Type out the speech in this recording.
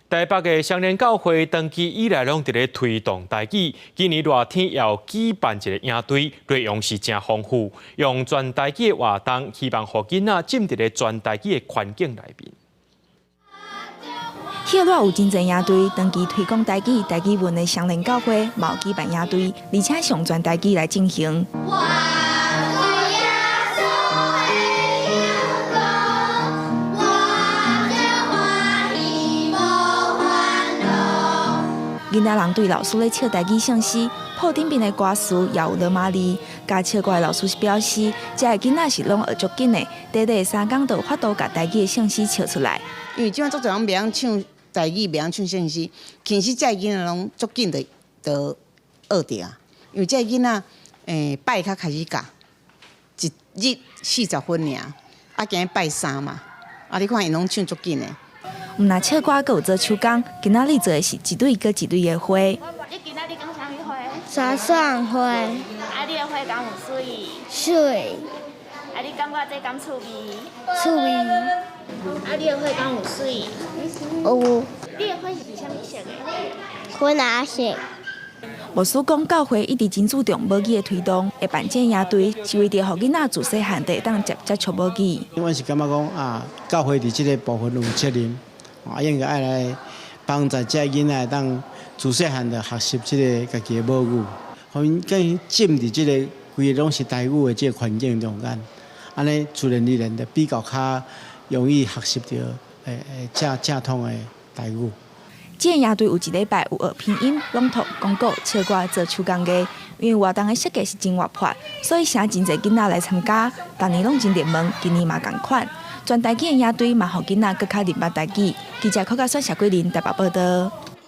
台北的雙連教會長期以來攏佇咧推動台語，今年熱天也有舉辦一個營隊，內容是誠豐富，用全台語的活動，希望予囡仔浸佇咧全台語的環境內面。彼熱有真濟營隊，長期推廣台語、台語文的雙連教會，嘛有舉辦營隊，而且是用全台語來進行。活著耶穌的陽光，活著歡喜無煩惱。囡仔人對老師咧唱台語聖詩，譜頂面的歌詞也有羅馬字。教唱歌的老師是表示，遮的囡仔是攏學足緊的，短短3工就有法度共台語的聖詩唱出來。因為這擺足濟人袂曉唱台語，袂曉唱聖詩，其實這囡仔攏足緊就學著啊。因為這囡仔拜較開始教，一日40分爾，啊今日拜三嘛，啊你看𪜶攏唱足緊的。毋但唱歌，閣有做手工。今仔日做的是一蕊閣一蕊的花。你今仔日講啥物花？沙蒜花。啊，你的花敢有媠？媠。啊，你感覺這敢趣味？趣味。啊，你的花敢有媠？有。你的花是啥物色的？粉紅色。牧師講，教會一直真注重母語的推動，會辦這營隊是為著予囡仔自細漢就會當接觸母語。阮是感覺講啊，教會佇這个部分有責任，啊應該愛來幫助這囡仔會當自細漢就學習這个家己的母語，予𪜶更浸佇這个規个攏是台語的這个環境中間，按呢自然而然就比較較容易學習著正正統的台語。這個營隊有一禮拜有學拼音、朗讀、講古、唱歌、做手工藝。因為活動的設計是真活潑，所以吸引真濟囡仔來參加。逐年攏真熱門，今年嘛仝款。全台語的營隊嘛，予囡仔閣較認捌台語。記者柯家選、謝桂林台北報道。